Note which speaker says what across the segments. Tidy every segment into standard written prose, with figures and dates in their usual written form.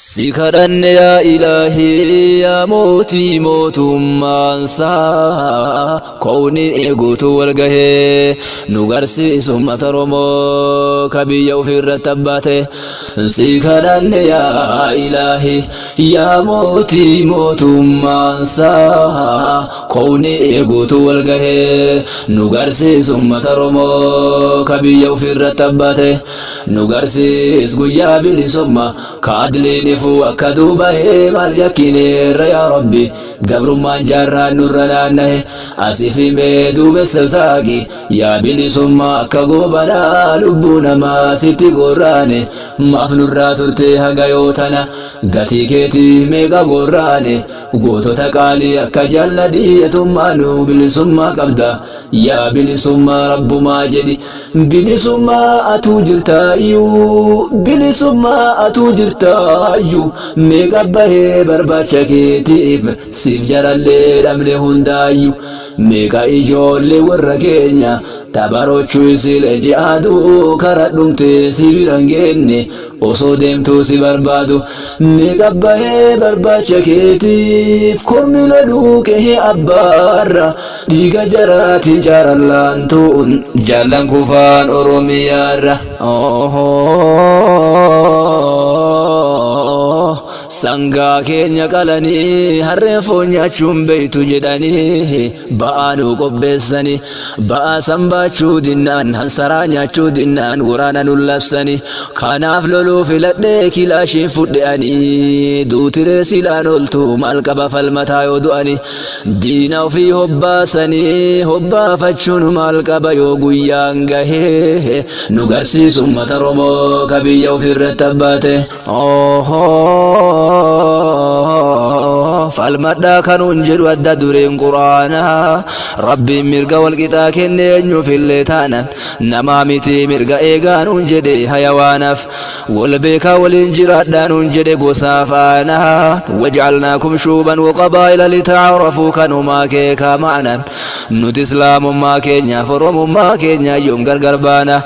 Speaker 1: Si kadhanne yaa ilaahii yaa mootii mootummaansaa koowni guutuu wal gahee nu garsiisu ummata Oromoo ka biyya ofiirratti abbaate. Si kadhanne yaa ilaahii yaa mootii mootummaansaa koowni guutuu wal gahee nu garsiisu ummata Oromoo ka biyya ofiirratti abbaate. Nu garsiis guyyaa bilisummaa ka adliin ifuu akka duubahee maal yakkineerra yaa Rabbi gabrummaan jaarraan nurra naannahe asif himee duumessa saaqi yaa bilisummaa akka goobanaa lubbuu namaa sitti gorraane maaf nurraa turtee haga yoo tana gatii keetiif meeqa gorraane gootota qaalii akka jaalladii atummaa nu bilisummaa qabda Yaa bilisummaa rabbumaa jedhi bilisummaa atuu jirtaayyuu bilisummaa atuu jirtaayyuu meeqa bahee barbaacha keetiif siif jarallee dhabne hundaayyuu meeqa ijoollee warra keenya tabarochuu isilee ji'aaduu kara dhumtee si bira hin geenne Osoo deemtuu si barbaadu meeqa bahee barbaacha keetiif kormi loluu qe'ee abbaarra dhiiga jaraatiin jaarallaan tuun jaallan kufaan Oromiyaarra. Sangaa keenya qalanii harreen foon nyaachuun beeytu jedhanii ba'aa nuu qopheessani ba'aa san baachuu dinnaan hansaraa nyaachuu dinnaan waraana nu labsani kanaaf loluu filadhee kilaashiin fudhe ani duutiree silaan oltu maal qaba falmataa yoo du'ani diina ofii hobbaasanii hobbaafachuun maal qaba yoo guyyaan gahee nu garsiisu ummata Oromoo ka biyya ofirratti abbaate. Falmadhaa kanuun jedhu adda dureen quraanaa rabbiin mirga walqixaa kenne eenyuuf illee taanan namaa miti mirga eegaa nuun jedhe hayawaanaaf wal beekaa waliin jiraadhaa nuun jedhe gosaaf aanaa wajcalnaakum shuuban waqabaa'ila litacaarafuu kanumaa keekaa ma'anan nuti islaamummaa keenyaaf oromummaa keenya yoom gargar baana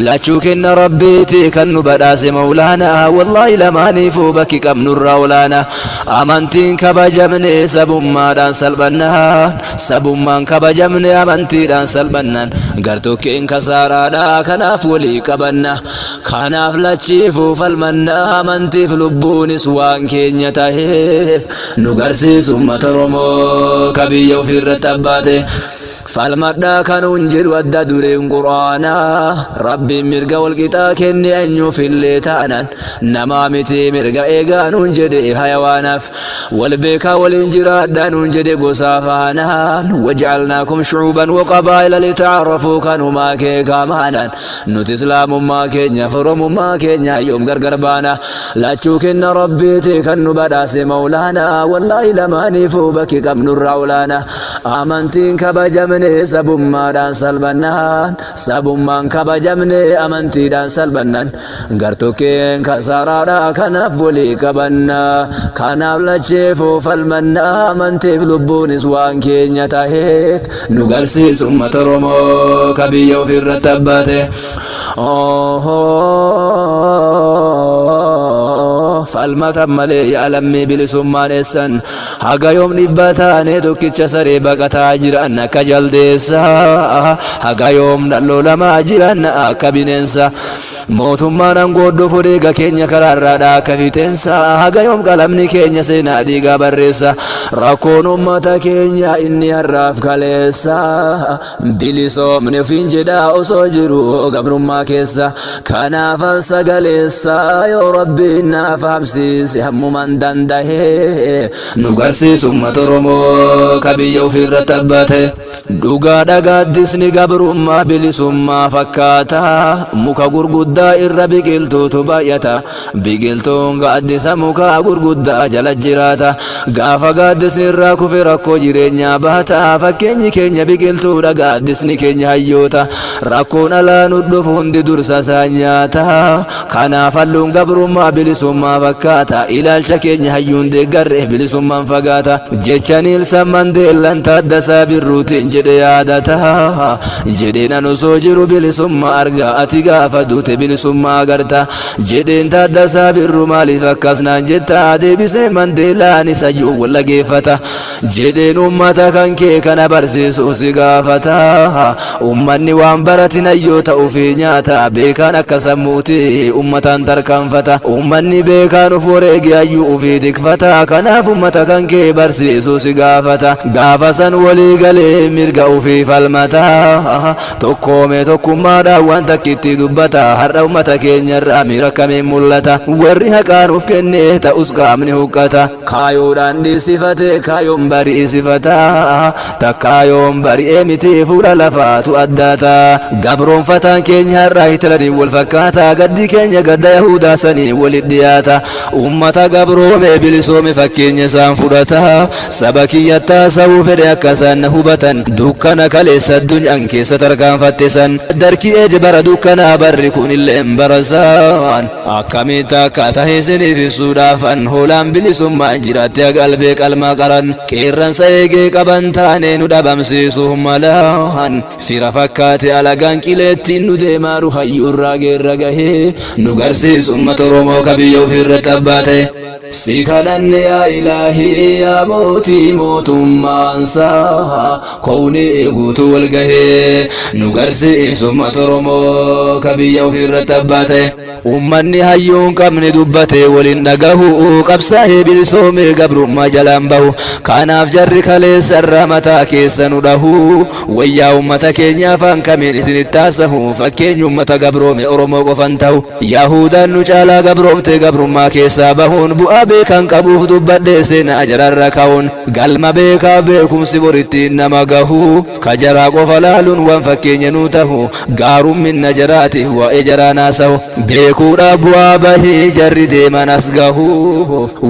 Speaker 1: Lachuu kenna Rabbiiti kan nu badhaase Mawlaana Wallaahi lamaaniifuu bakki qabnurraa olaana Amantiin kabajamne sabummaadhaan salphannaan Sabummaan kabajamne amantiidhaan salphannaan Gartokkeen kasaaraadha kanaaf walii qabanna Kanaaf lachiifuu falmanna amantiif lubbuunis waan keenya taheef Nu garsiisu ummata Oromoo ka biyya ofiirratti abbaate Falmadhaa kanuun jedhu adda dureen Qur'aanaa Rabbiin mirga walqixaa kenne eenyuuf illee taanaan namaa miti mirga eegaa nuun jedhe hayawaanaaf wal beekaa waliin jiraadhaa nuun jedhe gosaa faanaan waj'alnaakum shu'uuban waqabaa'ila lita'arafuu kanumaa keekaa maanaan nuti islaamummaa keenya oromummaa keenya yoom gargar baana lachuu kenna Rabbiiti kan nu badhaase Mawlaanaa wallaahi lamaaniifuu bakki qabnurraa olaana Amantiin kabajamne sabummaadhaan salphannaan sabummaan kabajamne amantiidhaan salphannaan gartokkeen kasaaraadha kanaaf walii qabanna kanaaf lacheefuu falmanna amantiif lubbuunis waan keenya taheef nu garsiisu ummata Oromoo ka biyya ofirratti abbaate. Falmatan malee yaa lammii bilisummaan eessan Haga yoom dhibba taanee tokkicha saree baqataa jiran akka jaldeessa haga yoom dhallolamaa jiran akka bineensa mootummaan aangoo dhufu dhiiga keenya karaarraadha akka fixeensa haga yoom qalamni keenya seenaa dhiigaa barreessa rakkoon uummata keenya inni har'aaf kaleessa Bilisoomne ofiin jedhaa osoo jiru gabrummaa keessa kanaafan sagaleessa yoo rabbiin naaf hamsiise hammuman danda'e nu garsiisu uummata Oromoo ka biyya ofiirratti abbate. Dhugaadha gaaddisni gabrummaa bilisummaa fakkaata muka gurguddaa irra biqiltuutu baay'ata Biqiltuun gaaddisa mukaa gurguddaa jala jiraata. Gaafa gaaddisni irraa kufe rakkoo jireenyaa baata. Fakkeenyi keenya biqiltuudha gaaddisni keenya hayyoota. Rakkoon alaa nu dhufu hundi dursa isaan nyaata. Kanaaf halluun gabrummaa bilisummaa fakkaata. Ilaalcha keenya hayyuun deeggarre bilisummaan fagaata. Jecha Niilsan Mandeellan Taaddasaa Birruutiin jedhe yaadata. Jedheen an osoo jiru bilisummaa argaa ati gaafa duute. Bilisummaa agarta jedheen. Taaddasaa Birru maaliif akkas naan jetta? Deebisee Mandeelaan isa jiru wal dhageeffata jedheen. Ummata kan kee kana barsiisu si gaafata. Ummanni waan baratin hayyoota ofii nyaata. Beekaan akka sammuuti ummataan tarkaanfata. Ummanni beekaan of wareege hayyuu ofii tikfata. Kanaaf ummata kan kee barsiisu si gaafata. Gaafa san walii galee mirga ofii falmata. Tokkoome tokkummaadhaan waan takkitti dubbata. Har'a ummata keenyarraa miira akkamiin mul'ata? Warri haqaan of kenne ta'us qaamni huqqata. Kaayoodhaan dhiisifate, kaayoon bari'isifata. Takkaayoon bari'ee miti, fuula lafaatu addaata. Gabroonfataan keenya har'aa Hitlariin wal fakkaata. Gaddi keenya gadda Yahudaa sanii walit dhiyaata. Ummata gabroome bilisoome fakkeenya isaan fudhata. Saba kiyyattaa sa'uu fedhe akka isaan na hubatan. Dukkana kaleessa addunyaan keessa tarkaanfatte san, darkii eje, bara dukkanaa, barri kun illee barasaan akkamitti akka tahe isiniif ibsuudhaafan. Hoolaan bilisummaan jiraatte qalbee qalma qaran, qeerransa eegee qaban taane nu dhabamsiisuuf malaan. Fira fakkaate alagaan qileettiin nu deemaaru, hayyuurraa geerra gahee nu garsiisu ummata Oromoo ka biyya ofiirratti abbaa ta'e. Si kadhanne yaa Ilaahii, yaa mootii mootummaansaa kownii guutuu wal gahee nu garsiisu ummata Oromoo ka biyya ofiirratti abbaa ta'e. Ummanni hayyuun qabne dubbatee waliin dhagahu, qabsaa'ee bilisoomee gabrummaa jalaan bahu. Kanaaf jarri kaleessarraa mataa keessa nu dhahu. Wayyaa ummata keenya afaan kamiin isinitti haasahu? Fakkeenyi ummata gabroome Oromoo qofan ta'u. Yahudaan nu caalaa gabroomte gabrummaa keessaa bahuun. Bu'aa beekan qabuuf dubbadhee seenaa jararra ka'uun. Galma beekaa beekumsi borittiin nama gahu. Ka jaraa qofa laaluun waan fakkeenya nu tahu. Gaarumminna jaraati waa'ee jaraa naasahu. Beekuudha bu'aa bahii jarri deeman as gahu.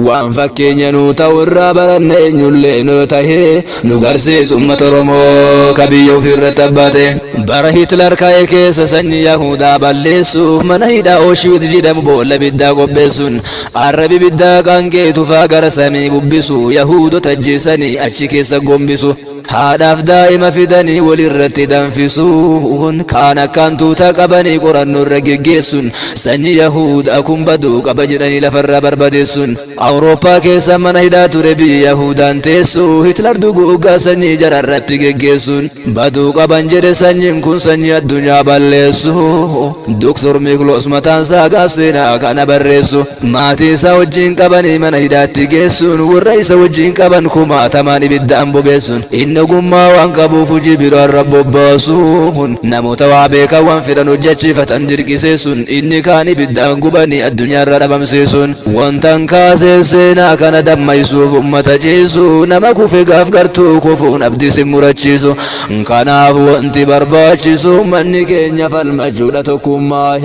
Speaker 1: Waan fakkeenya nu ta'u irraa baranna, eenyullee nu tahee nu garsiisu ummata Oromoo ka biyya ofiirratti abbaa ta'e. Bara Hitler ka'e keessa sanyii Yahudaa balleessuuf mana hidhaa Auschwitz jedhamu boolla ibiddaa qopheessuun, arrabi ibiddaa qaanqee tufaa gara samii bubbisu, Yahudota ajjeesanii achi keessa gombisu. Haadhaaf daa'ima fidanii walirratti danfisuun, kaan akkaan tuuta qabanii qorannoo irra geggeessuun, sanyii Yahudaa kun baduu qaba jedhanii lafarraa barbadeessuun. Awurooppaa keessa mana hidhaa ture biyya Yahudaan teessu. Hitler duguuggaa sanyii jararratti geggeessuun, baduu qaban jedhe sanyiin kun, sanyii addunyaa balleessu. Doktor Mikloos mataan isaa gaaf seenaa kana barreessu, maatii isaa wajjin qabanii mana hidhaatti geessuun, warra isa wajjin qaban kumaatamaan ibiddaan bobeessuun, inni ogummaa waan qabuuf hojii biroorra bobbaasuun, namoota waa beekan waan fedhan hojjechiifatan dirqisiisuun, inni kaan ibiddaan gubanii addunyaarra dhabamsiisuun. Wantan kaasee seenaa kana dammaysuuf ummata ciisu, nama kufe gaaf gartuu kufuun abdii sin murachiisu. Kanaaf wanti barbaachisu manni keenya falmachuudha tokkummaa.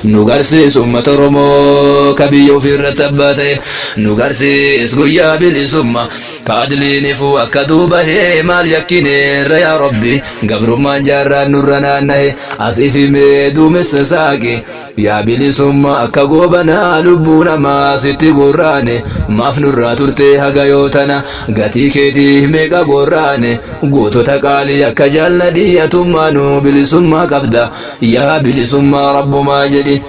Speaker 1: Nu garsiisu ummata Oromoo ka biyya ofiirratti abbaa ta'e. Nu garsiis guyyaa bilisummaa ka adliin ifuu akka duubahee. Maal yakkineerra yaa Rabbi, gabrummaan jaarraan nurra naanna'e? As ifimee duumessa saaqi yaa bilisummaa akka goobanaa. Lubbuu namaa sitti gorraane, maaf nurraa turte haga yoo tana? Gatii keetii meeqa gorraane? Gootota qaalii akka jaalladhii atummaanuu bilisummaa qabda. Yaa bilisummaa rabbumaa jedhi.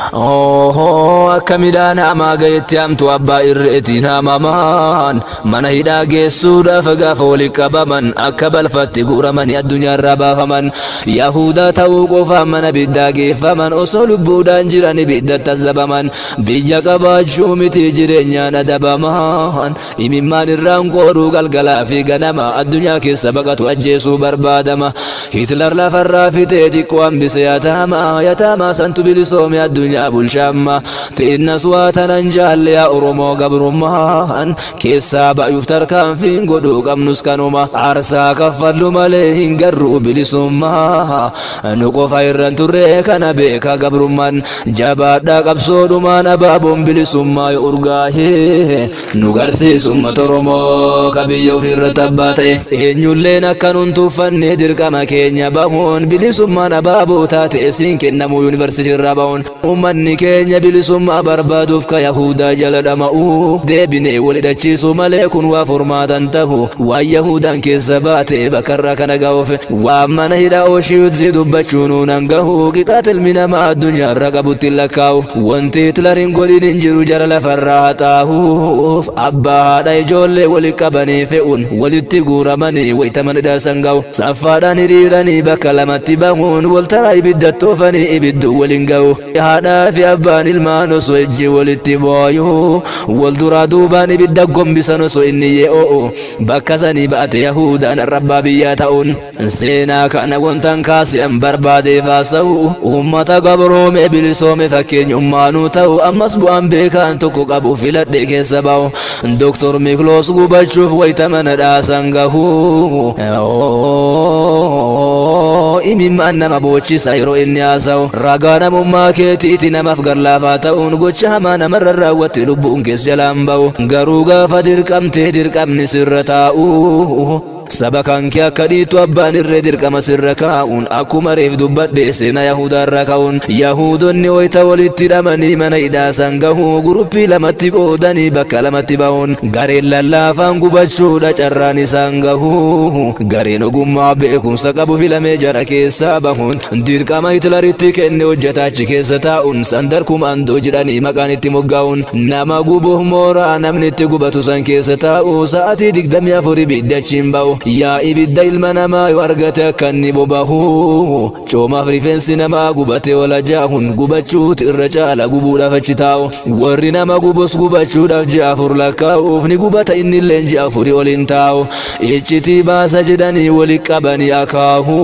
Speaker 1: Akka midhaan hamaa gahetti hamtu abbaa irreetiin haamamaan, mana hidhaa geessuudhaaf gaafa walitti qabaman, akka balfatti guuramanii addunyaarraa baafaman. Yahudaa ta'uu qofaan mana ibiddaa geeffaman, osoo lubbuudhaan jiran ibiddatti azabaman. Biyya qabaachuu miti, jireenyaan adabaman. Imimmaan irraan qooruu galgalaa fi ganama, addunyaa keessa baqatu ajjeesuu barbaadama. Hitler lafarraa fixee xiqqoo hambise yataama. Yataamaa santu bilisoome addunyaa bulchaamma. Xiinnas waa tanan jaalle yaa Oromoo, gabrummaan keessaa bayuuf tarkaanfiin godhuu qabnus kanuma. Aarsaa kaffallu malee hin garruu bilisummaa. Nu qofa irran turre kana beeka gabrummaan. Jabaadhaa qabsoodhumaan, abaaboon bilisummaa yoo urgaahee nu garsiisu uummata Oromoo ka biyya ofiirratti abbaa ta'e. Eenyulleen akka nun tuffannee dirqama keenya bahuun, bilisummaan abaaboo taate siin kennamu yuunivarsiitii irraa bahuun. ba'uun ummanni keenya bilisummaa barbaaduuf ka Yahudaa jala dhama'u deebinee wal hidhachiisuu malee kun waa furmaatan tahu waan Yahudaan keessa baate bakkarraa kana ga'uuf waan mana hidhaa Ooshiwitzi dubbachuu nuunan gahu qixaata ilmi namaa addunyaarra qabutti hin lakkaa'u wanti Hitler hin godhin hin jiru jara lafarraa haxaahuuf abbaa haadha ijoollee wali qabanii fe'uun walitti guuramanii wayita mana hidhaa san ga'u saffaadhaan hiriiranii bakka lamatti bahuun waltaraa ibidda toofanii ibiddu waliin ga'u haadhaa fi abbaan ilmaan osoo ijji walitti booyu wal duraa duubaan ibidda gombisan osoo inni ye'oo bakka sanii ba'ate Yahudaan arrabbaa biyyaa ta'uun seenaa kana wantan kaasi'an barbaadeef haasa'u uummata gabroome bilisoome fakkeenyummaanuu ta'u ammas bu'aan beekaan tokko qabu filadhe keessa ba'u Doktor Mikloos gubachuuf wayita mana dhaasan gahu imimmaan nama boochisa yeroo inni haasa'u ragaa namummaa keetiiti namaaf garlaafaa ta'uun gocha hamaa namarra raawwatte lubbuun keessa jalaan ba'u garuu gaafa dirqamtee dirqamni sirra taa'u saba kan kee akka dhiittu abbaan irree dirqama sirra kaa'uun akkuma reef dubbadhe seenaa Yahudaarra ka'uun Yahudonni wayita walitti hidhamanii mana hidhaasan gahuu guruppii lamatti qoodanii bakka lamatti ba'uun gareen lallaafaan gubachuudha carraan isaan gahuu gareen ogummaa beekumsa qabu filamee jara keessaa bahuun dirqama Hitlaritti kenne hojjetaa achi keessa taa'uun sandar kumaandoo jedhanii maqaan itti moggaa'uun nama gubuuf mooraa namni itti gubatu san keessa taa'u sa'aatii 24 ibidda achiin ba'u yaa ibidda ilma namaa yoo argate akka inni bobahu coomaaf rifeensi namaa gubate ola jaahun gubachuuti irra caala gubuudhaaf achi taa'u warri nama gubus gubachuudhaaf ji'a 4 lakkaa'uuf ni gubata innilleen ji'a 4 ol hin taa'u iccitii baasa jedhanii wali qabanii akaahu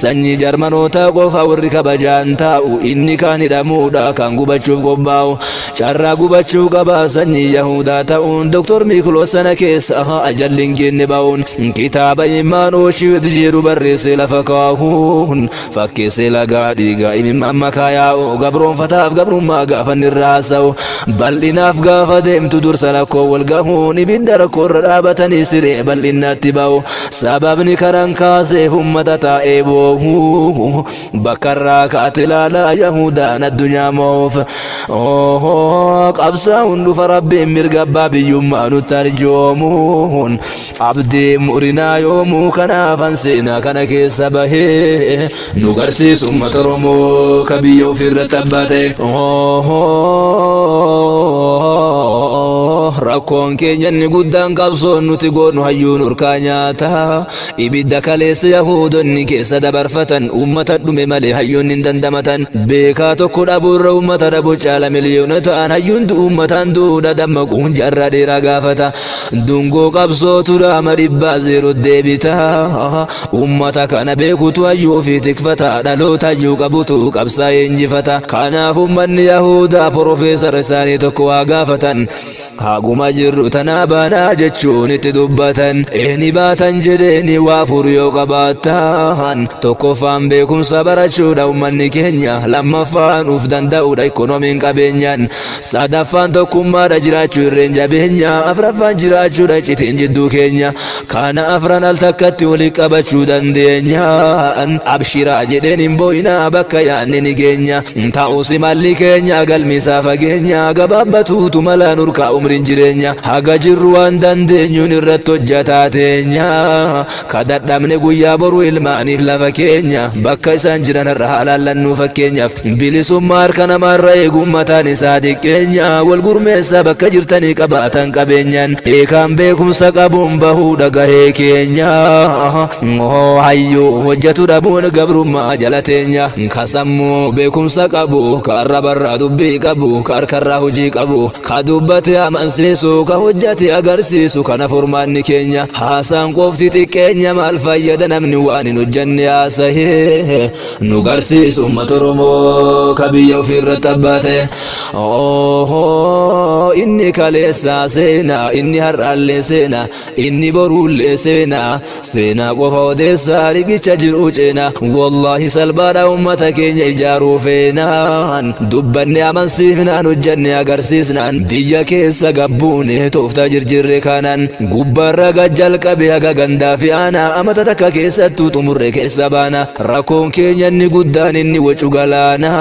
Speaker 1: sanyii Jarmanootaa qofa warri kabajaan taa'u inni kaan hidhamuudha kan gubachuuf qophaa'u carraa gubachuu qabaa sanyii Yahudaa ta'uun Doktor Mikloos sana keessa ajalli hin genne ba'uun kitaaba imaan Ooshiwit jedhu barreessee lafa kaahuun fakkeessee lagaa dhiigaa imimmaan makaa yaa'u gabroonfataaf gabrummaa gaafa inni irraa haasa'u bal'inaaf gaafa deemtu dursa rakkoo wal gahuun ibidda rakkoo irra dhaabatanii siree bal'inaatti ba'u sababni kanan kaaseef ummata taa'ee boohu bakkarraa kaate ilaalaa Yahudaan addunyaa moof qabsaa'uun dhufa rabbiin mirga abbaa biyyummaa nutti arjoomuun abdii murinaa yoomuu kanaafan seenaa kana keessa bahee nu garsiisu ummata Oromoo ka biyya ofirratti abbaa ta'e. Rakkoon keenya inni guddaan qabsoon nuti goonu hayyuun urkaa nyaata. Ibidda kaleessa Yahuudonni keessa dabarfatan uummata dhume malee hayyoonni hin dandamatan. Beekaa tokko dhabuurra uummata dhabu caala miliyoona ta'an hayyuun uummataan duudha dammaquun jaarraa dheeraa gaafata. Dungoo qabsootu dhaama dhibbaa zeeroo deebita. Uummata kana beekutu hayyuu ofii tikfata. Dhaloota hayyuu qabutu qabsaa'ee injifata. Kanaaf uummanni Yahudaa porofeesara isaanii tokko waa gaafatan. Haguma jirru tanaa baanaa jechuun itti dubbatan. Eeni baatan jedheeni waa afur yoo qabaatan. Tokkoffaan beekumsa barachuudha uummanni keenya. Lammaffaan uf danda'uudha ikoonomiin qabeenyaan. Sadaffaan tokkummaadha jiraachuu irreen jabeenya. Afraffaan jiraachuudha iccitiin jidduu keenya. Kana afran al takkatti wali qabachuu dandeenya. Abshiraa jedheen hin boo'inaa bakka yaanne ni geenya. Ta'us malli keenya galmisaa fageenya. Gabaabbatuutu mala nurkaa umriin jireenya. Haga jirru waan dandeenyuun irratti hojjataa teenya. Ka dadhabne guyyaa boru ilmaaniif lafa keenya. Bakka isaan jiran irra haalaallannu fakkeenyaaf. Bilisummaa harka namaarra eeguun mataan isaa xiqqeenya. Wal gurmeessaa bakka jirtanii qabaatan qabeenyaan. Eekaan beekumsa qabuun bahuudha gahee keenya. Hayyuu hojjetu dhabuun gabrummaa jala teenya. Ka sammuu beekumsa qabu, ka arrabarraa dubbii qabu, ka harkarraa hojii qabu, ka dubbate amansiisu, ka hojjete agarsiisu, kana furmaanni keenya. Haasaan qofti xiqqeenya maal fayyada namni waan hin hojjenne haasahee. Nu garsiisu uummata Oromoo ka biyya ofiirratti abbaa ta'e. Inni kaleessaa seenaa, inni har'aallee seenaa, inni boruullee. bullee seenaa seenaa qofa odeessaa riqicha jiru ceena. Wallaahi salphaadha ummata keenya ijaaruu feenaan, dubbanne amansiifnaan, hojjanne agarsiisnaan, biyya keessa gabbuune tooftaa jirjirre kanaan gubbaarra gad jalqabe haga gandaa fi aanaa amata takka keessattuu xumurre keessa baana. Rakkoon keenya inni guddaan inni wacu galaana,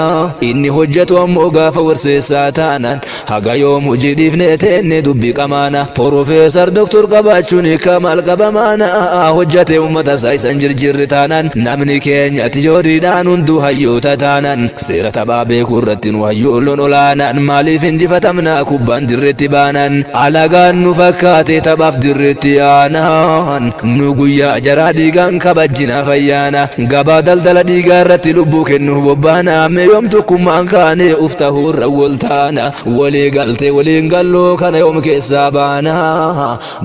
Speaker 1: inni hojjetu ammoo gaafa warseessaa taanaan haga yoom hojii dhiifnee teenne dubbii qamaana. Porofeesar Doktor qabaachuun hiika maal qabamaana, hojjate ummata isaa isan jirjirri taanaan. Namni keenya tiyooriidhaan hunduu hayyoota taanaan, seera taphaa beekuu irratti nu hayyoolloon olaanaan, maaliif injifatamna kubbaan dirreetti baanaan? Alagaan nu fakkaate taphaaf dirreetti yaanaan, nu guyyaa jaraa dhiigaan kabajjina fayyaana. Gabaa daldala dhiigaa irratti lubbuu kennuuf bobbaana. Mee yoom tokkummaan kaane uf tahuurra wal taana? Walii galtee waliin galloo kana yoom keessaa baana?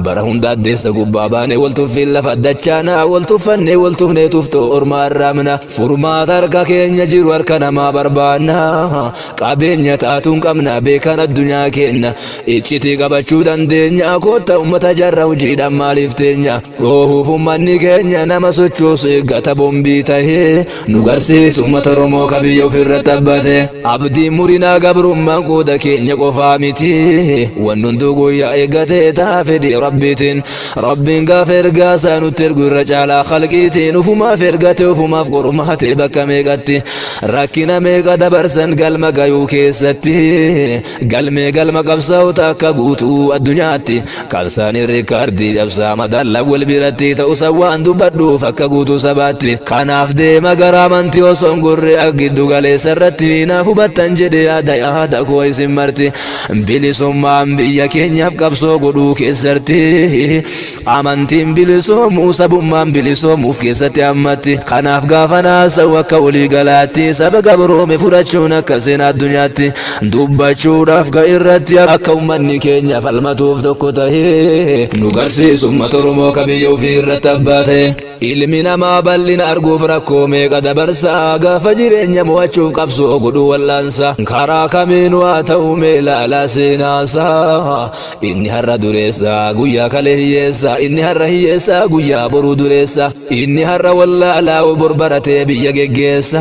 Speaker 1: Bara hunda addeessa gubbaa baane wal tuffiin lafa dachaana, wal tuffannee wal tufnee tuftoo ormaa arraabna. Furmaata harka keenya jiru harka namaa barbaanna. Qabeenya taatuun qabna, beekan addunyaa kenna, iccitii qabachuu dandeenya. Kotta ummata jarra hojiidhaan maaliif teenya? Dhoohuuf ummanni keenya nama sochoosu eeggata bombii tahee. Nu garsiisu ummata Oromoo ka biyya ofirratti abbate. Abdiin murinaa, gabrummaan qooda keenya qofaa miti. Wanni hunduu guyyaa eeggatee ta'a fedhii Rabbiitiin. Rabbiin gaafa ergaa isaa nutti ergu irra caalaa khalqiitiin ufumaaf ergate, ufumaaf qormaate. Bakka meeqatti rakkina meeqa dabarsan galma gayuu keessatti? Galmee galma qabsaa'ota akka guutuu addunyaatti qabsaanii riikaardii cabsaa madaala wal biratti ta'usa waan dubbadhuuf akka guutuu sabaatti. Kanaaf deema gara amantii osoo hin gorre giddu galeessa irratti naaf hubattan jedhe yaada koo isin marti. Bilisummaan biyya keenyaaf qabsoo godhuu keessatti amantiin bilisoomuu, sabummaan bilisoomuuf keessatti ammatti. Kanaaf gaafa naasa'u akka walii galaatti saba gabroome fudhachuun akka seenaa addunyaatti dubbachuudhaaf ga irratti akka ummanni keenya falmatuuf tokko tahee nu garsiisu ummata Oromoo ka biyya ofii irratti abbaa ta'e. Ilmi namaa bal'ina arguuf rakkoo meeqa dabarsaa, gaafa jireenya mo'achuuf qabsoo godhuu wal'aansa. Karaa kamiin waa ta'u mee ilaalaa seenaasaa. Inni har'a dureessa guyyaa kalee hiyyeessa, inni har'a hiyyeessa guyyaa boruu dureessa, inni har'a wallaalaa bor baratee biyya geggeessa.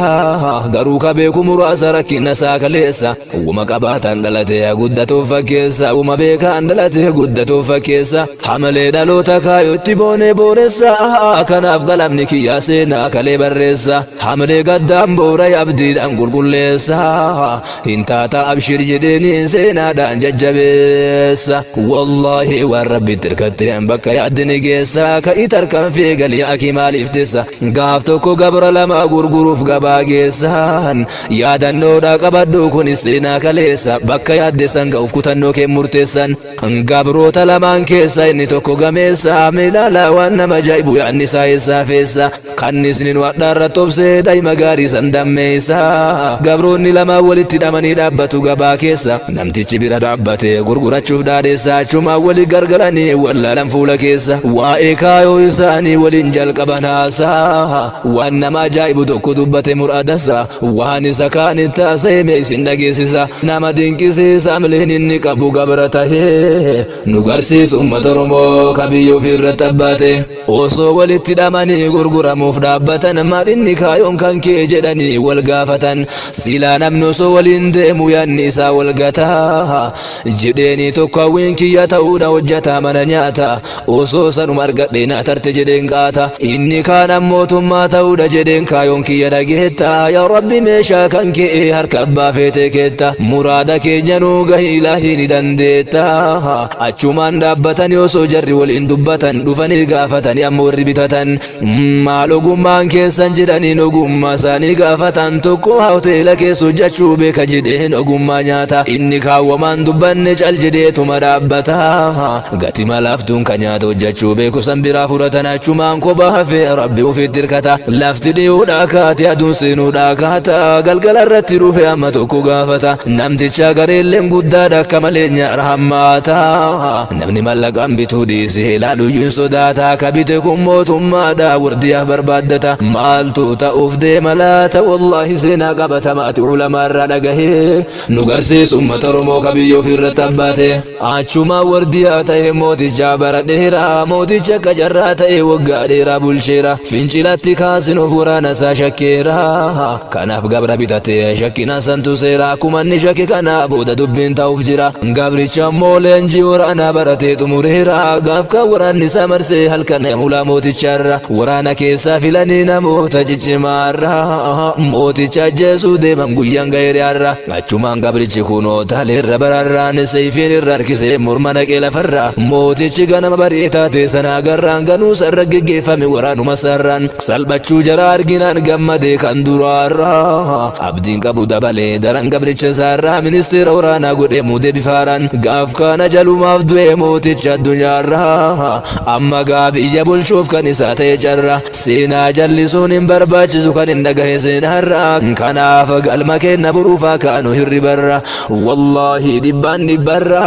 Speaker 1: Garuu ka beeku muraasa rakkina isaa kaleessa. Wuma qabaatan dhalatee guddatuuf fakkeessa, wuma beekaan dhalatee guddatuuf fakkeessa. Hamalee dhaloota kaayootti boonee booressa. Kanaaf qalamni kiyyaa seenaa kalee barreessa. Hamalee gaddaan boora abdiidhaan qulqulleessa. Hin taata abshir jedheeni seenaadhaan jajjabeessa. Wallaahi waan Rabbitti hirkatteen bakka yaadde ni geessa. Ka'i tarkaanfii galii akii maaliif teessa? Gaaf tokko gabra lama gurguruuf gabaa geessan. Yaadannoodha qabadhu kunis seenaa kaleessa. Bakka yaadde san ga'uuf kutannoo kee murteessan. Gabroota lamaan keessa inni tokko gameessa. Milaala waan nama ajaa'ibu, yaadni isaa eessaa feessa? Kannisni nu hadhaarra tobsee daa'ima gaarii san dammeessa. Gabroonni lamaan walitti hidhamanii dhaabbatu gabaa keessa. Namtichi bira dhaabbatee gurgurachuuf dhaadheessa. Achumaan wali gargaranii wallaalan fuula keessa. Waa'ee kaayoo isaanii waliin jalqaban haasaa. Waan nama ajaa'ibu tokko dubbate muraadasa. Waan isa kaanitti haasa'e mee isin dhageessisa. Nama dinqisiisa amleen inni qabu gabra tahee. Nu garsiisu uummata Oromoo ka biyya ofii irratti abbaate. Osoo walitti hidhamanii gurguramuuf dhaabbatan, maal inni kaayoon kan kee jedhanii wal gaafatan. Silaa namni osoo waliin deemu yaadni isaa wal gataa jedheeni tokko, hawwiin kiyya ta'uudha hojjataa mana nyaata, osoo sanuma argadhe na tarte jedheen qaata. Inni kaan mootummaa ta'uudha jedheen kaayoon kiyya dhageetta. Yaa Rabbi, meeshaa kan kee harka abbaa feetee keetta, muraada keenya nuu gahi, ilaahii ni dandeetta. Achumaan dhaabbatanii osoo jarri waliin dubbatan dhufanii gaafatanii amma warri bitatan, maal ogummaan keessan jedhaniin ogummaa isaanii gaafatan. Tokko hoteela keessa hojjechuu beeka jedheen ogummaa nyaata. Inni kaawwamaan dubbanne cal jedheetuma dhaabbata. Gati malaaftuun ka nyaata hojjechuu beeku san biraa fudhatan. Achumaan kophaa hafee Rabbi ofiitti hirkata. Lafti dhi'uudhaa kaate, aduun seenuudhaa kaata, galgala irratti dhufe amma tokko gaafata. Namticha gareelleen guddaadha, akka malee nyaara hammaata. Namni mallaqaan bituu dhiisee ilaaluyyuu hin sodaata. Ka bite kun mootummaadha, wardiyaaf barbaaddata. Maaltu ta'uuf deema laata? Wallaahi seenaa qabatamaati ulamaa irraa dhagahee. Nu garsiisu uummata Oromoo ka biyya ofii irratti abbaate. Achuma wardiyaa ta'e mootichaa bara dheeraa. Mooticha akka carraa ta'e waggaa dheeraa bulcheera. Fincilatti kaasinuuf waraana isaa shakkeera. Kanaaf gabra bitate shakkina santu seera. Akkuma inni shakke kana booda dubbiin ta'uuf jira. Gabricha immoo leenjii waraanaa baratee xumureera. Gaaf kan waraanni isaa marsee halkan mulaa mooticharra. Waraana keessaa filanii namoota ciccimaarra. Mooticha ajjeesuu deeman guyyaan ga'eeriyaarra. Achumaan gabrichi kunoo taaleerra bararraan seefiin irra harkisee morma naqee lafarra. Mootichi ganama barii taate sana agarraan ganuu sarra geggeeffame waraanuma sarraan. Salphachuu jara arginaan gammadee kan duraarra. Abdiin qabu dabalee daran gabricha isaarraa ministeera waraanaa godhee muudee bifaaraan. Gaaf kana jalumaaf du'e mooticha addunyaarra. Amma gaa biyya bulchuuf kan isaa ta'e carra. Seenaa jallisuun hin barbaachisu kan hin dhagahe seenaarra. Kanaaf galma kenna boruufaa kaanu hirribarra. Wallaahi dhibbaan dhibbarra.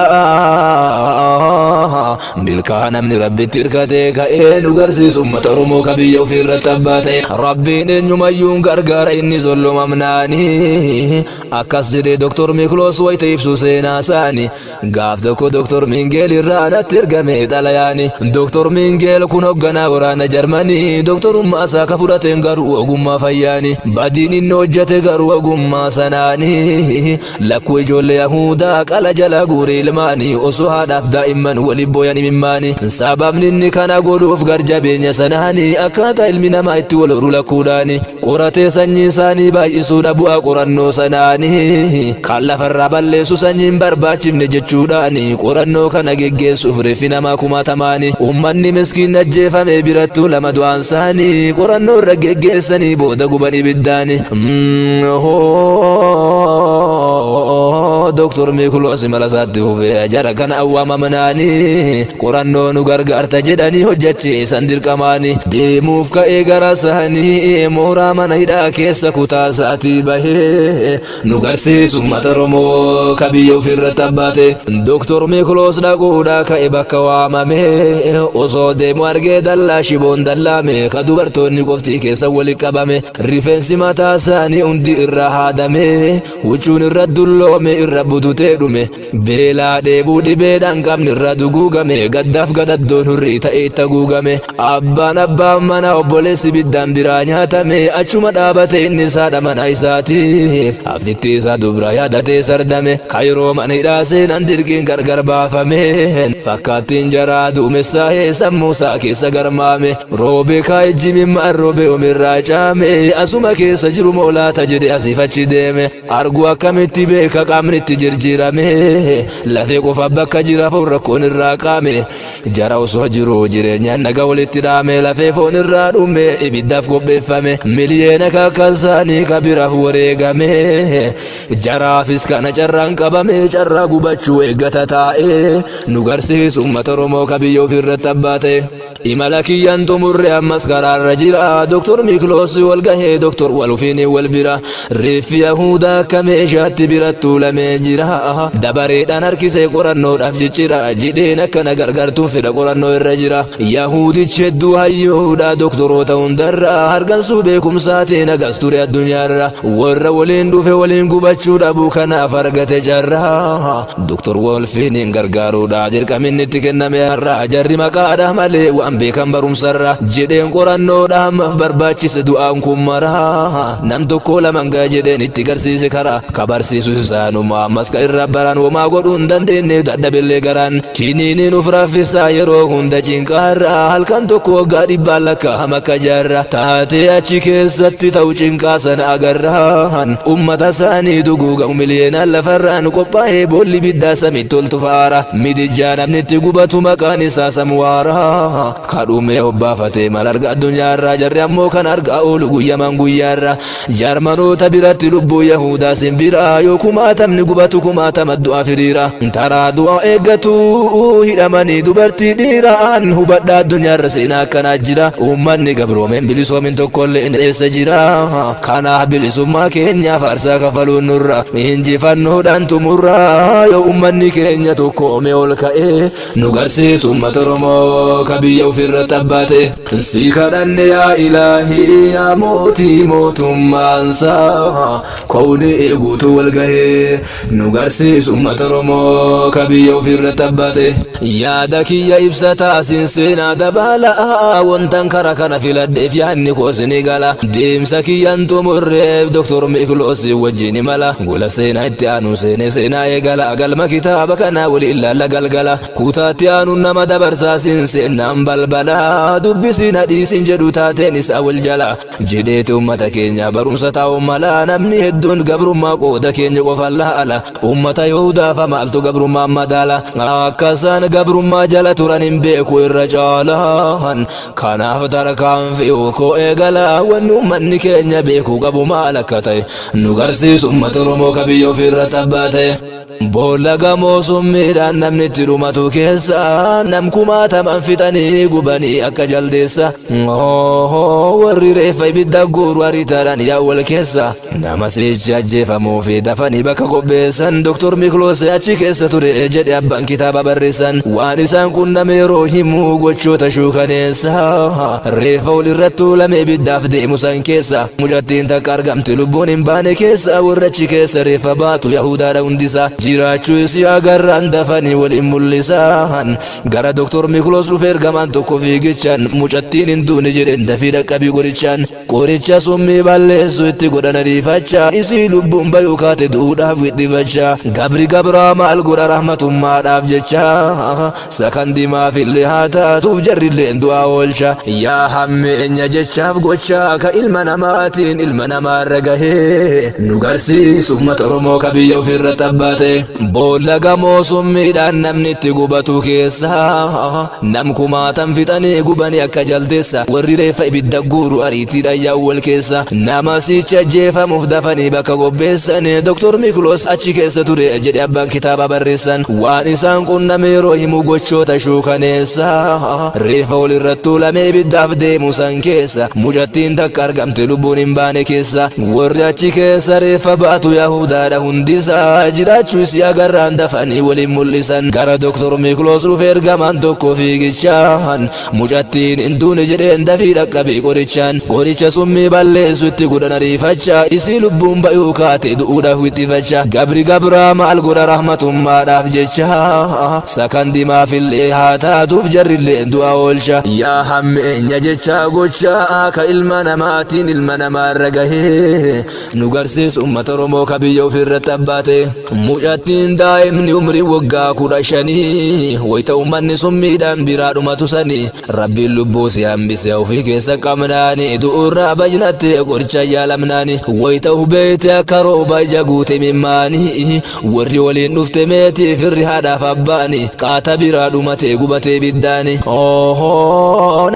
Speaker 1: Milkaa namni rabbitti hirkatee ka'ee nu garsiisu uummata Oromoo ka biyya ofiirratti abbaa ta'e. Rabbiin eenyumayyuun gargaara inni sollomamnaani. Akkas jedhee Doktor Mikloos wayita ibsu seenaa isaani. Gaaf tokko Doktor Mingeel irraa natti ergame xalayaani. Doktor Mingeel kun hoogganaa waraana Jarmanii. Doktorummaa isaa ka fudhateen garuu ogummaa fayyaani. Badiin inni hojjete garuu ogummaa sanaani. Lakkuu ijoollee Yahudaa qala jala guure ilmaani. Osoo haadhaaf daa'imman waliin booyan imimmaani. Sababni inni kana godhuuf garjabeenya sanaani. Akkaataa ilmi namaa itti wal horu lakkuudhaani. Qoratee sanyii isaanii baay'isuudha bu'aa qorannoo sanaani. Kan lafarraa balleessu sanyiin barbaachifne jechuudhaani. Qorannoo kana geggeessuuf reeffi namaa kumaatamaani. Uummanni miskiin ajjeefame birattuu lama du'aan isaanii. Qorannoo irra geggeessanii booda guban ibiddaani. Doktor Mikloos mala isaatti fufee jara kana awwaamamnaani. Qorannoo nu gargaarta jedhanii hojjechiisan dirqamaani. Deemuuf ka'ee gara isaanii mooraa mana hidhaa keessa kutaa isaatii bahee nu garsiisu uummata Oromoo ka biyya ofirratti abbaate. Doktor Mikloos dhaquudha ka'e bakka waamame osoo deemu argee dallaa shiboon dallaame ka dubartoonni qofti keessa wali qabame. Rifeensi mataa isaanii hundi irra haadame huccuun irra dulloome irra bututee dhume. Beelaa dheebuu dhibeedhaan qabni irra duguugame gaddaaf gadaddoon hurrii ta'e itti haguugame. Abbaan abbaan mana obboleessi biddaan biraa nyaatame achuma dhaabate inni saadha mana isaatiif. Haftitti isaa dubra yaadatee sardame kayroo mana hidhaa seenan dirqiin gargar baafame. Fakkaattiin jaraa duumessaa'ee sammuu isaa keessa garmaame. Roobe kaayijji mimmaan roobe omirraa caame asuma keessa jiru moolaata jedhe asiif achi deeme. Argu akkamitti beeka qaamni itti jirjiirame lafee qofa bakka jira foon rakkoon irraa qaame. Jara osoo jiru jireenyaan naga walitti dhaame lafee foon irraa dhume ibiddaaf qopheeffame. Miliyeena kakkasaanii kabiraaf wareegame. Jaraafis kana carraan qabame carraa gubachuu eeggata taa'ee nu garsiisu uummata Oromoo ka biyya ofirratti abbaa ta'e. Imala kiyyaan xumurre ammas karaarra jira. Doktor Mikloos wal gahee Doktor Walufiin wal bira. Reeffi Yahudaa akka meeshaatti biratti tuulamee jira. Dabareedhaan harkisee qorannoodhaaf ciccira. Jidheen akkana gargaartuun fedha qorannoo irra jira. Yahudichi hedduu hayyuudha doktoroota hundarra. Hargansuu beekumsaatiin agas ture addunyaarra. Warra waliin dhufe waliin gubachuu dhabuu kanaaf argate carra. Doktor Wolfiin gargaaruudha dirqaminni itti kenname har'a. Jarri maqaadha malee waan beekan barumsarra. Jedheen qorannoodha ammaaf barbaachise du'aan kun mara. Nam tokko laman gaa jedheen itti garsiise karaa. Ka barsiisus isaanuma ammas ka irra baran homaa godhuu hin dandeenye dadhabillee garaan. Kiniiniin uf raffisaa yeroo hunda cinqaarra. Halkan tokko waggaa dhibbaan lakkaa'ama akka jaarra. Taatee achi keessatti ta'u cinqaa sana agarraan. Ummata isaanii duguugamu miliyeenaan lafarraan qophaa'ee boolli biddaa samitti ol tufaara. Midijjaa namni itti gubatu maqaan isaa samwaara. Kadhumee obbaafatee mal arga addunyaarraa jarri ammoo kan argaa oolu guyyaman guyyaarra. Jarmanoota biratti lubbuu Yahudaa simbira yoo kumaatamni gubatu kumaatama du'a firiira. Taraa du'a eeggatu hidhamanii dubartii dhiiraan hubadhaa addunyaarra seenaa akkanaa jira. Uummanni gabroomeen bilisoomin tokkollee eessa jira. Kanaaf bilisummaa keenyaaf aarsaa kafaluun nurra. Injifannoodhaan xumurra yoo uummanni keenya tokkoomee ol ka'ee nu garsiisu uummata Oromoo ka biyya ofirratti abbaa ta'e. Si kadhanne yaa ilaahii yaa mootii mootummaansaa kownii guutuu wal gahee nu garsiisu uummata Oromoo ka biyya ofirratti abbaa ta'e. Yaada kiyya ibsa. ibsataa sin seenaa dabaala. Wontan kara kana filadheef yaanni koos ni gala. Deemsa kiyyan xumurreef Doktor Mikiloos wajjin imala. Gola seenaa itti aanu seenee seenaa eegala. Galma kitaaba kanaa waliin laalla galgala. Kutaatti aanuun nama dabarsaa sin seennaan balbala. Dubbisiin hadhiisin jedhu taateen isaa wal jala. Jedheeti ummata keenya barumsa taa'u mala. Namni hedduun gabrummaa qooda keenya qofan laala. Ummata Yahudaafa maaltu gabrummaan madaala? Akka isaan gabrummaa jala turan hin beeku irra caalaan. Kanaaf tarkaanfii koo eegala. Wanni ummanni keenya beekuu qabu maal akka ta'e nu garsiisu ummata Oromoo ka biyya ofiirratti abbaa ta'e. Boolla gamoo summiidhaan namni itti dhumatu keessa nam kumaataman fixanii gubanii akka jaldeessa. Warri reeffa ibidda guuru ariitaadhaan yaa'u wal keessa. Nama siichi ajjeefamuu fi dafanii bakka qopheessan. Doktor Mikloos achi keessa ture jedhe abbaan kitaaba barreessan. Waan isaan qunname yeroo himu gochoota shuukaneessa. Reeffa wal irratti tuulame ibiddaaf deemu san keessa. Mucattiin takka argamte lubbuun hin baane keessa. Warri achi keessa reeffa baatu Yahudaadha hundisa. Jiraachuu isii agarraan dafanii waliin mul'isan. Gara Doktor Mikloos dhufe ergamaan tokko fiigichaan. Mucattiin hin duune jedheen, dafii dhaqqabii qorichaan. Qoricha summii balleessu itti godhan ariifachaa. Isii lubbuun bayuu kaate du'uudhaaf wixxifachaa. Gabri gabraa maal godha rahmatummaadhaaf jecha? Sakandimaaf illee haa taatuuf jarrilleen du'aa oolcha. Yaa hammeenya jechaaf gochaa ka ilma namaatiin ilma namaarra gahee nu garsiisu ummata Oromoo ka biyya ofirratti abbaa ta'e. Boolla gamoo summiidhaan namni itti gubatu keessa nam kumaatan fixanii gubanii akka jaldeessa. Warri reeffa ibidda guuru ariitiidhaan yaa'u wal keessa. Nama siichi ajjeefamuuf dafanii bakka qopheessan. Doktor Mikloos achi keessa ture jedhe abbaan kitaaba barreessan. Waan isaan qunname yeroo himu gochoota shuukaneessa. Reeffa wal irratti tuulamee ibiddaaf deemu san keessa mucattiin takka argamte lubbuun hin baane keessa. Warri achi keessa reeffa baatu Yahudaadha hundisaa. Jiraachuu isii agarraan dafanii waliin mul'isan. Gara Doktor Mikloos dhufe ergamaan tokko fiigichaan. Mucattiin hin duune jedheen, dafii dhaqqabii qorichaan. Qoricha summii balleessu itti godhan ariifachaa. Isii lubbuun bayuu kaate du'uudhaaf wixxifachaa. Gabri gabraa maal godha rahmatummaadhaaf jecha? Sakandimaaf illee haa taatuuf jarrilleen du'a oolcha. Yaa hammeenya jecha gochaa ka ilma namaatiin ilma namaarra gahee nu garsiisu ummata Oromoo ka biyya ofirratti abbaa ta'e. Mucattiin daa'imni umrii waggaa 15 wayita ummanni summiidhaan biraa dhumatu sanii Rabbiin lubbuu si hambise ofii keessa qabnaani, du'urraa bajnatte qoricha yaalamnaani. Wayita hubeeyte akka rooba ija guute mimmaani. Warri waliin dhufte meetii firri haadhaaf abbaani qaata biraa dhumate gubatee ibiddaani.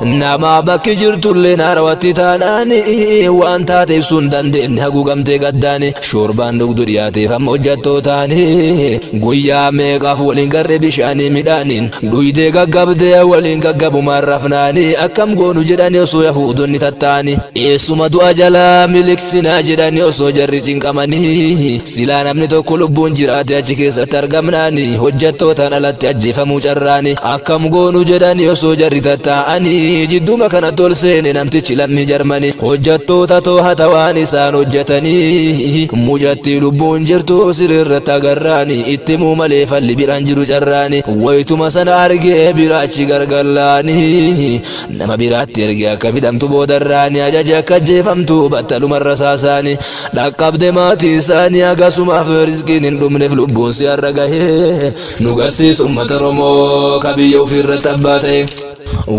Speaker 1: Nama bakki jirtullee naarawatti taanaani waan taate ibsuu hin dandeenye haguugamtee gaddaani. Shoorbaan dhugdu dhiyaateef amma hojjettootaani guyyaa meeqaaf waliin garre bishaanii midhaaniin dhuydee gaggabdee waliin gaggabumaan rafnaani. Akkam goonu jedhani osoo Yahuudonni tattaani. Eessuma du'a jalaa miliqsinaa jedhani osoo jarri cinqamanii. Silaa namni tokko lubbuun jiraate achi keessatti argamnaani hojjettootaan alatti ajjeefamuu carraani. Akkam goonu jedhani osoo jarri tattaa'anii, jidduma kanatti ol seene namtichi lammii Jarmanii. Hojjettoota too'ata waan isaan hojjetanii. Mucattii lubbuun jirtu sirriirratti agarraani itti himuu malee falli biraan jiru carraani. Wayituma sana argee biraachi gargallaani nama biraatti ergee akka fidamtu boodarraani ajaje akka ajjeefamtu battalumarra saasaani dhaqqabde maatii isaanii. Agasumaaf rizqiin hin dhumneef lubbuun si har'a gahee nu garsiisu ummata Oromoo ka biyya ofiirratti abbaa ta'e.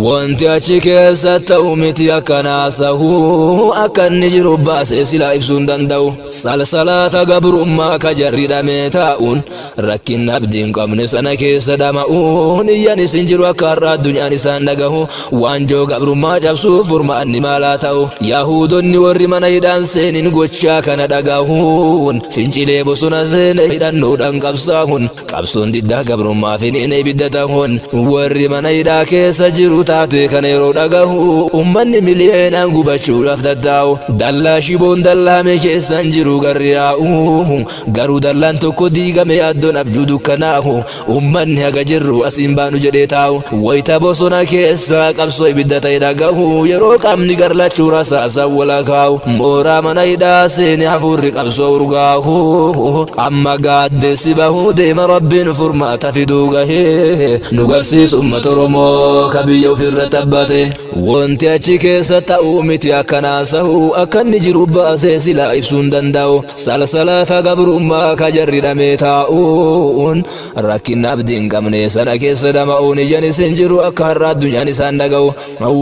Speaker 1: Wanti achi keessa ta'u miti akkanaa sahu akka inni jiru baasee silaa ibsuu hin danda'u. Salsalaata gabrummaa ka jarri dhamee taa'uun rakkinna abdii hin qabne sana keessa dhama'uun iyyanis hin jiru akka har'a addunyaan isaan dhagahu. Waanjoo gabrummaa cabsuuf furmaanni maalaa ta'u? Yaahudonni warri mana hidhaan seenin gochaa kana dhagahuun fincilee bosona seene hidhannoodhaan qabsaa'uun qabsoon diddaa gabrummaa finiin ibidda ta'uun warri mana hidhaa keessa jiru taate kana yeroo dhagahu ummanni miliyeenaan gubachuudhaaf tattaa'u. Dallaa shiboon dallaame keessan jiru garri yaa'u, garuu dallaan tokko diigame yaaddoon abjuu dukkanaahu, ummanni haga jirru asiin baanu jedhee taa'u. Wayita bosona keessa qabsoo ibidda ta'e dhagahu, yeroo qaamni garlachuu rasaasa walakaa'u, mooraa mana hidhaa seene hafuurri qabsoo urgaahu, amma gaaddeessi bahuu deema Rabbiin furmaata fiduu gahee nu garsiisu ummata Oromoo ka biyya ofirra tabbate. Wanti achi keessa ta'uu miti akkanaa sahu, akka inni jiru baasee silaa ibsuu hin danda'u. Salsalata gabrummaa ka jarri dhamee taa'uun, rakkinna abdii hin qabne sana keessa dhama'uun, ijjan isin jiru akka har'a addunyaan isaan dhaga'u.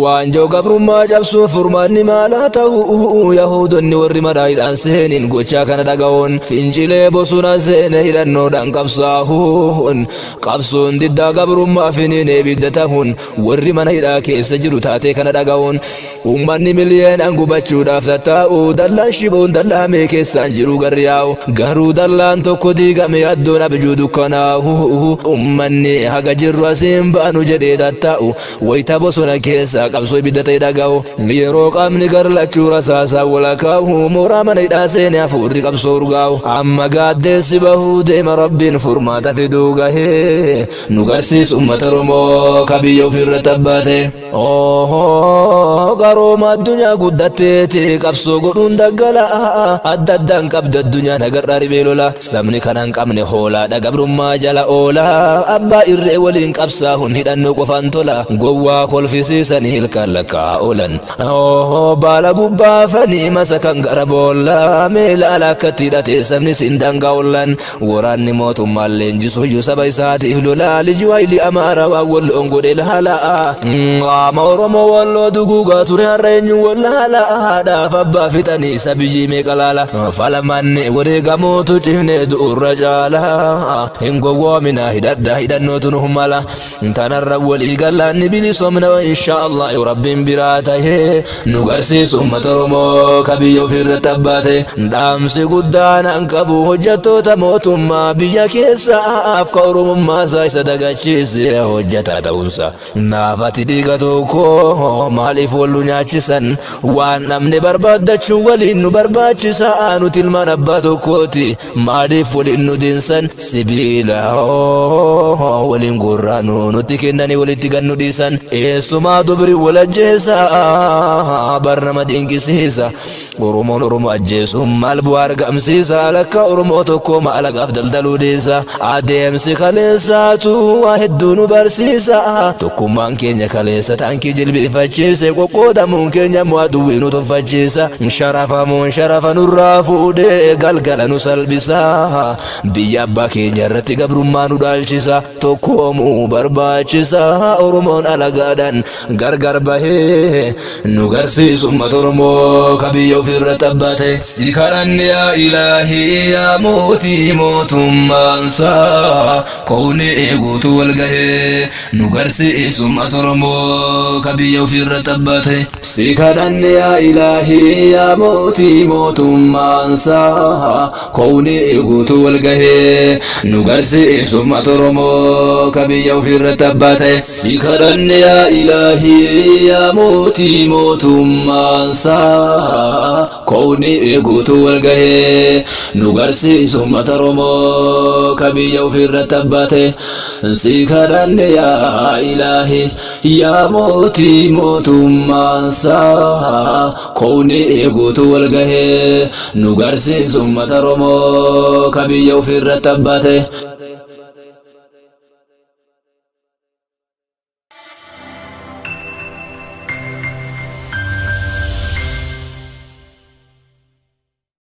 Speaker 1: Waanjoo gabrummaa cabsuuf furmaanni maalaa ta'u? Yaahudonni warri maraayidhaan seeniin gochaa kana dhaga'uun fincilee bosona seene hidhannoodhaan qabsaa'uun, qabsoon diddaa gabrummaa finiin ibidda ta'uun, warri mana hidhaa keessa jiru taatee kana dhaga'uun, ummanni miliyeenaan gubachuudhaaf tattaa'u. Dallaan shiboon dallaamee keessaan jiru garri yaa'u, garuu dallaan tokko diigame yaaddoon abjuu dukkanaa'u, ummanni haga jirru asiin baanu jedhee tattaa'u. Wayita bosona keessa qabsoo ibidda ta'e dhaga'u, yeroo qaamni garlachuu rasaasaa walakaa'u, mooraa mana hidhaa seene hafuurri qabsoo urgaa'u, amma gaaddeessi bahuu deema Rabbiin furmaata fiduu gahee nu garsiisu ummata Oromoo ka biyya ofirra tabbate. Qarooma addunyaa guddatteeti qabsoo godhuun daggala adda addaan qabda addunyaan agarraa dhibee lola, sabni kana hin qabne hoolaadha gabrummaa jala oola, abbaa irree waliin qabsaa'uun hidhannoo qofaan tola, gowwaa kolfisiisanii ilkaan lakkaa oolan, baala gubbaafanii masakan gara boolla, meela ala akkatti hidhatee sabni siin dangaa ollan, waraanni mootummaan leenjisu iyyuu saba isaatiif lola, Liyyuu Hayilii Amaaraa waan Walloon godhe laala, qaama Oromoo Walloo duguugaa ture har'a eenyu wallaala, haadhaaf abbaa fixanii isa biyyii meeqa laala, falamanne wareegamuutu cifne du'urra caala, hin gowwoomina hidhadha hidhannootu nu mala, tanarra walii gallaanni bilisoomna insha Allah yoo Rabbiin biraa tahee nu garsiisu ummata Oromoo ka biyya ofirra tabbate. Dhaamsi guddaan an qabu hojjettoota mootummaa biyya keessaaf, ka Oromummaa isaa isa dagachiise hojjetaa ta'uunsa naafati dhiiga tokko maaliif wal nu nyaachisan? Waan dhabne barbaaddachuu waliin nu barbaachisa, nuti ilmaan abbaa tokkooti, maaliif waliin nu diinsan? Sibiila waliin gurraanu nutti kennanii walitti gannu dhiisan, eessumaa dubri wal ajjeesa barnama dinqisiisa. Oromoon Oromoo ajjeesuun maal bu'aa argamsiisa? Lakka Oromoo tokko maalaqaaf daldaluu dhiisa. Adeemsi kaleessaatu waa hedduu nu barsiisa. Tokkummaan keenya kaleessa taankii jilbifachiise, qoqqoodamuun keenya immoo aduwwii nu tuffachiisa. Sharafamuun sharafa nurraa fuudhee galgala nu salphisa. Biyya abbaa keenya irratti gabrummaa nu dhaalchisa. Tokkoomuu barbaachisa. Oromoon alagaadhaan gargar bahee nu garsiisu ummata Oromoo ka biyya ofirra tabbate. Si kadhanne yaa Ilaahii yaa mootii mootummaansaa kownii guutuu wal gahee nu garsiisu ummata Oromoo ka biyya ofirra tabbate. Si kadhanne yaa Ilaahii yaa mootii mootummaansaa kownii guutuu wal gahee nu garsiisu ummata Oromoo ka biyya ofirra tabbate. Si kadhanne yaa Ilaahii yaa mootii mootummaansaa kownii guutuu wal gahee nu garsiisu ummata Oromoo ka biyya ofirra tabbate. Si kadhanne yaa Ilaahii yaa mootii mootummaansaa kownii guutuu wal gahee nu garsiisu ummata Oromoo ka biyya ofirra tabbate.